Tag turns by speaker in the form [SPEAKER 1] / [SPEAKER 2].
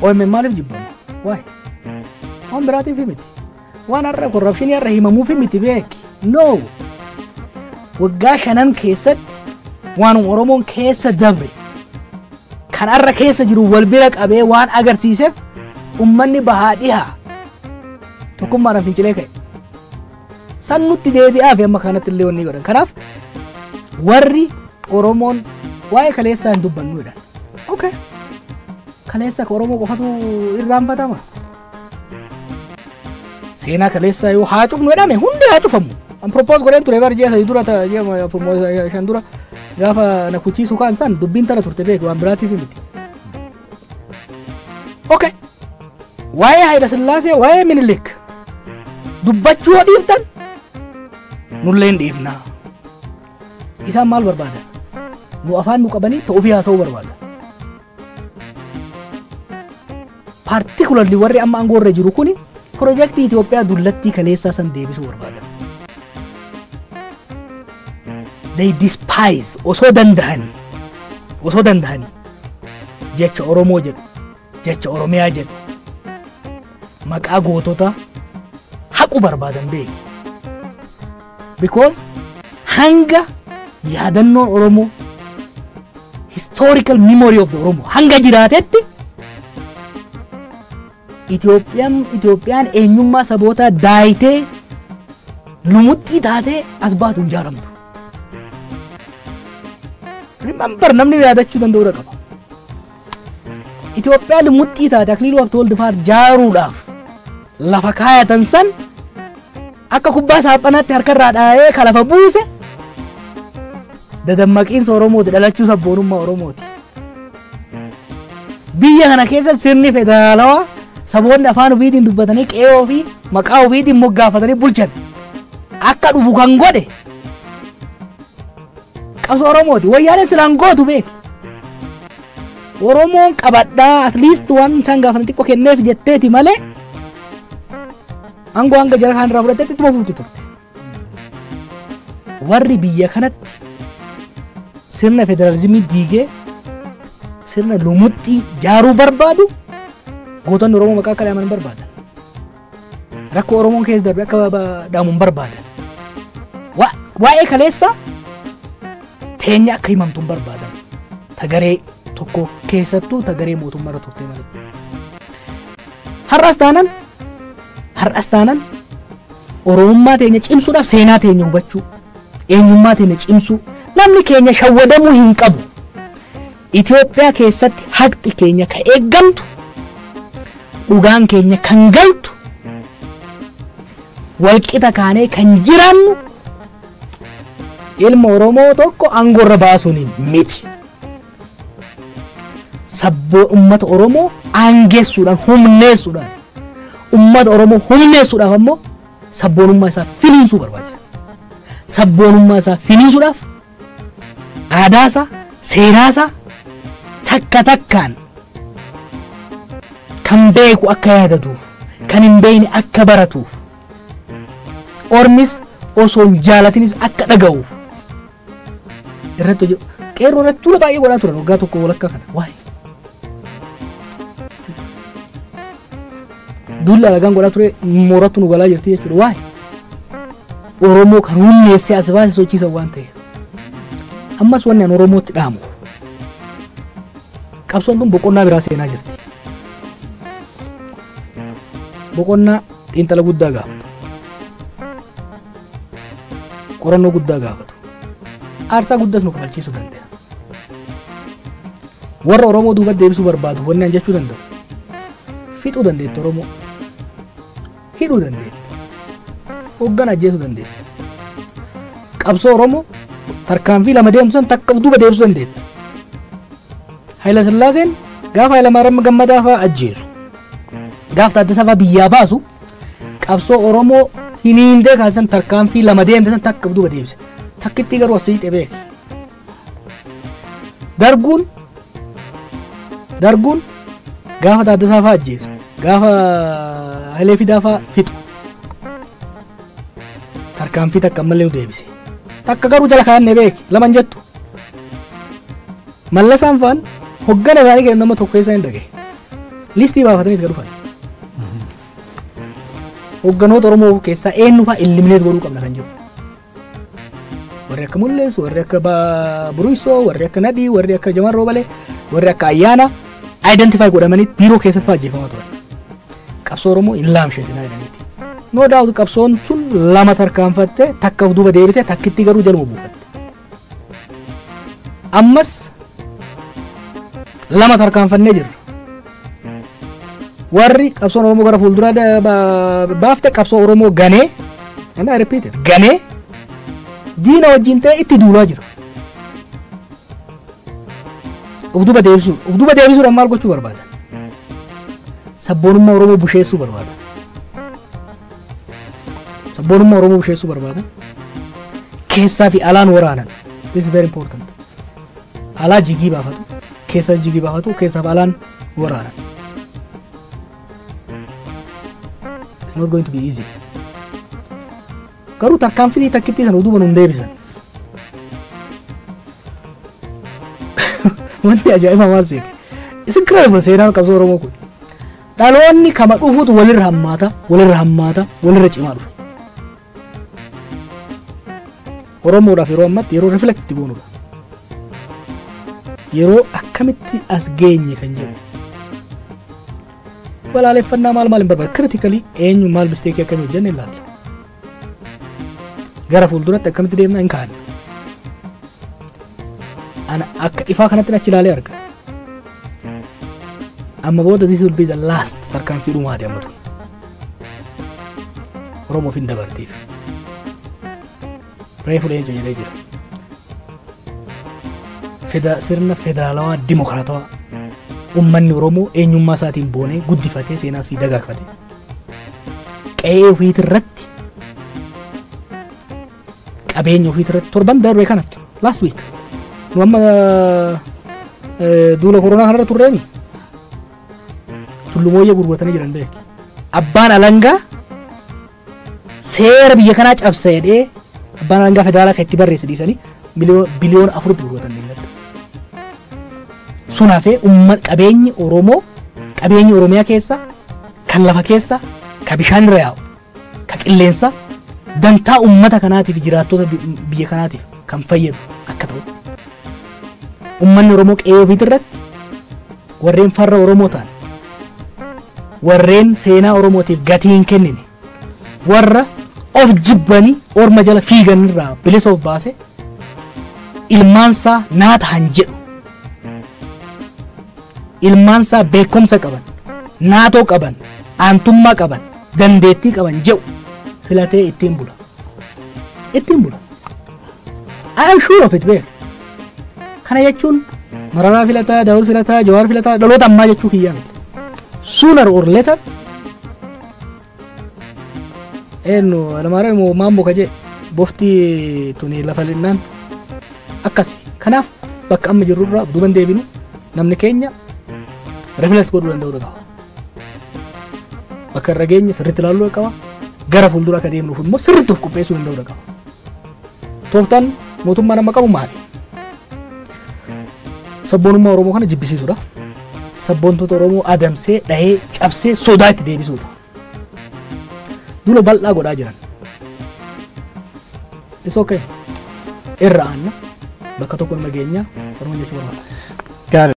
[SPEAKER 1] OMN maaliif jibbama? Waay. Waan biraatiif miti. Waan har'a korrapshinii har'a himamuuf miti beeki. No. Waggaa 5 keessatti waan Oromoon keessa dabre kan har'a keessa jiru wal bira qabee waan agarsiiseef ummanni bahaa dhihaa tokkummaadhaan fincilee ka'e. San nutti deebi'aa fi amma kanatti illee wanni godhan. Kanaaf warri Oromoon waa'ee kaleessaa hin dubbannu jedhan. Okay. Kaleessa ka Oromoo qofatu irraanfatama. Seenaa kaleessaa yoo haa cufnu jedhame hundi haa cufamu. An propose godheen ture bara ji'a 3 dura ji'a 5 dura gaafa na kuchiisu kaan san dubbiin tana turte beeku waan biraatiif miti. Okay. Waa'ee Hayila Sillaasee waa'ee Minilik dubbachuu yoo dhiiftan nullee hin dhiifnaa. Isaan maal barbaadan? Nu afaan nu qabanii ta'uu fi haasa'uu barbaadan. Particularly warri amma aangoo irra jiru kuni pirojektii Itoophiyaa dullattii kaleessaa san deebisuu barbaadan. They despise osoo danda'anii jecha Oromoo jedhu, jecha Oromiyaa jedhu, maqaa gootota haqu barbaadan beeki. Because hanga yaadannoon Oromoo historical memory of the Oromo hanga jiraatetti Itoophiyaan eenyummaa sabootaa daayitee lumuxxii taatee as baatu hin jaaramtu. Remember namni yaadachuu danda'uu qaba. Itoophiyaa lumuxxii taate Akiliiluu Habtewold fa'aa jaaruudhaaf lafa kaayatan san akka kubbaa saaphanaatti harkarraa dhaayee ka lafa buuse dadammaqiinsa Oromooti, dhalachuu sabboonummaa Oromooti. Biyya kana keessa sirni federaalawaa saboonni afaan ofiitiin dubbatanii qe'ee ofii maqaa ofiitiin moggaafatanii bulchan akka dhufu kan godhe qabsoo Oromooti. Wayyaaneen silaan gootu beeki. Oromoon qabadhaa at least waan isaan gaafatan xiqqoo kenneef jetteeti malee aangoo hanga jara kaan irraa fudhatteetti ittuma fuuti turte. Warri biyya kanatti sirna federaalizimii diigee sirna lumuxxii jaaruu barbaadu gootonni Oromoo maqaa akka dhaaman barbaadan. Rakkoo Oromoon keessa darbe akka dhaamu barbaadan. Waa'ee kaleessa teenya akka himamtu hin barbaadan. Tagaree tokko keessattuu tagaree mootummaa irra turte malee. Har'as taanan Oromummaa teenya cimsuudhaaf seenaa teenya hubachuu, eenyummaa teenya cimsuu, namni keenya shawwadamuu hin qabu. Itoophiyaa keessatti haqxi keenya ka eeggamtu, dhugaan keenya kan galtu, walqixa kaanee kan jiraannu ilma Oromoo tokko aangoo irra baasuun miti. Sabboo uummata Oromoo aangessuudhaan humneessuudhaan uummata Oromoo humneessuudhaaf ammoo sabboonummaa isaa finiinsuu barbaachisa. Sabboonummaa isaa finiinsuudhaaf aadaa isaa, seenaa isaa takka takkaan kan beeku akka yaadatuuf, kan hin beekne akka baratuuf, ormis osoo hin jaalatinis akka dhaga'uuf irratti hojjetu. Qeerroo irratti tuula baay'ee godhaa turan waggaa tokko walakkaa kana. Waa'ee duulli alagaan godhaa ture moorattu nu galaa jirti jechuudha. Waa'ee Oromoo kan humneessee as baasee sochiisan waan ta'eef. Ammas wanni an Oromootti dhaamuuf qabsoon tun boqonnaa biraa seenaa jirti. Boqonnaa xiinxala guddaa gaafatu, qorannoo guddaa gaafatu, aarsaa guddaas nu kafalchiisuu danda'a. Warra Oromoo duubatti deebisuu barbaadu wanni an jechuu danda'u fixuu dandeetti Oromoo, hidhuu dandeetti, hoggana ajjeesuu dandeessi. Qabsoo Oromoo tarkaanfii lama deemtu san takka duuba deebisuu dandeetti. Hayila Sillaaseen gaafa Hayila Maariyaam Gammadaa fa'aa ajjeesu, gaafa Taaddasaa fa'aa biyyaa baasu qabsoo Oromoo hiniindee kaasan tarkaanfii lama deemte san takka duuba deebise. Takkitti garuu as siixee beeki. Darguun gaafa Taaddasaa fa'aa ajjeesu, gaafa Hayilee Fidaa fa'aa fixu tarkaanfii takka ammallee nu deebise. Takka garuu jala kaa'annee beeki lama hin jettu. Mallasaan fa'aan hoggana isaanii keessa nama tokko keessa hin dhagaye. Listii baafatanii itti dhufan. Hogganoota Oromoo keessaa eenyu fa'aa eliminate godhuu qabna kan jiru. Warri akka Mul'is, warri akka Buruisoo, warri akka Nadhii, warri akka Jamal Roobalee, warri akka Ayyaana identify godhamanii biiroo keessatti fa'aa ajjeefamaa turan. Qabsoo Oromoo hin laamsheessinaa jedhaniiti. No doubt qabsoon sun lama tarkaanfatte, takka of duuba deebite, takkitti garuu jaluma buufatte. Ammas lama tarkaanfannee jirra. Warri qabsoon Oromoo gara fuulduraa baafte qabsoo Oromoo ganee, and I repeat it, ganee diina wajjin ta'e itti duulaa jira. Of duuba deebisuu, of duuba deebisuudhaan maal gochuu barbaadan? Sabboonummaa Oromoo busheessuu barbaadan. Sabboonummaa Oromoo busheessuu barbaadan. Keessaa fi alaan waraanan. This is very important. Alaa jigii baafatu, keessa jigii baafatu, keessaa fi alaan waraanan. It's not going to be easy. Garuu tarkaanfii takkittii sana duuba nun deebisan. Wanni ajaa'iba maal seete? It's incredible seenaan qabsoo Oromoo kun. Dhaloonni kama dhufuutu walirra hammaata, walirra hammaata, walirra cimaa dhufa. Oromoodhaaf yeroo ammatti yeroo reflect itti goonudha. Yeroo akkamitti as geenye kan jedhu. Balaaleffannaa maal maal hin barbaadu. Critically eenyu maal mistake akkamii hojjenne ilaalla. Gara fuulduratti akkamitti deemna hin kaa'anne. Ana akka ifaa kanatti achi ilaalee arga. Amma booda this will be the last tarkaanfii dhumaati amma tun. Oromoof hin dabartiif. Reefu leencu jedhee jira. Sirna federaalawaa dimokiraatawaa uummanni Oromoo eenyummaa isaatiin boonee guddifatee seenaas fi dagaagfatee qe'ee ofiitirratti qabeenya ofiitirratti torban darbe kanatti last week nu amma duula koronaa kanarra turreemi tullumooyyee gurguratanii jiran beeki. Abbaan alangaa seera biyya kanaa cabsa jedhee abbaan alangaa federaalaa kan itti barreesse dhiisanii biliyoona 4 gurguratan deeggarta. Sun hafee qabeenyi Oromoo, qabeenyi Oromiyaa keessa, kan lafa keessa, kan bishaan irra yaa'u, kan qilleensa, dantaa uummata kanaatiif jiraattota biyya kanaatiif kan fayyadu akka ta'utti. Uummanni Oromoo qe'ee ofiitirratti warreen farra Oromoo ta'an, warreen seenaa Oromootiif gatii hin kennine, warra of jibbanii orma jala fiigan irraa bilisa of baase ilmaansaa naa ta'an jedhu. Ilmaansaa beekumsa qaban, naatoo qaban, aantummaa qaban, dandeettii qaban jedhu filatee ittiin bula. Ittiin bula. I am sure of it beek. Kana jechuun Mararaa filataa, Daawud filataa, Jawaar filataa, dhaloota ammaa jechuu kiyyaa miti. Sooner or later eenyu Alamaariyaam moo Maammoo ka jee bofti tuni lafa linnaan akkasi. Kanaaf bakka amma jirrurraa duuban deebinu namni keenya reflect godhuu danda'uu qaba. Bakka irra geenye sirriitti ilaaluu qaba. Gara fuuldura akka deemnuuf immoo sirriitti of qopheessuu danda'uu qaba. Tooftaan mootummaan amma qabu maali? Sabboonummaa Oromoo kana jibbisiisuudha. Sabboontota Oromoo adamsee dhahee cabsee sodaa itti deebisuudha. Duula bal'aa godhaa jiran. It's okay. Irra aanna bakka tokko nama geenyaa Oromoo jechuu barbaada.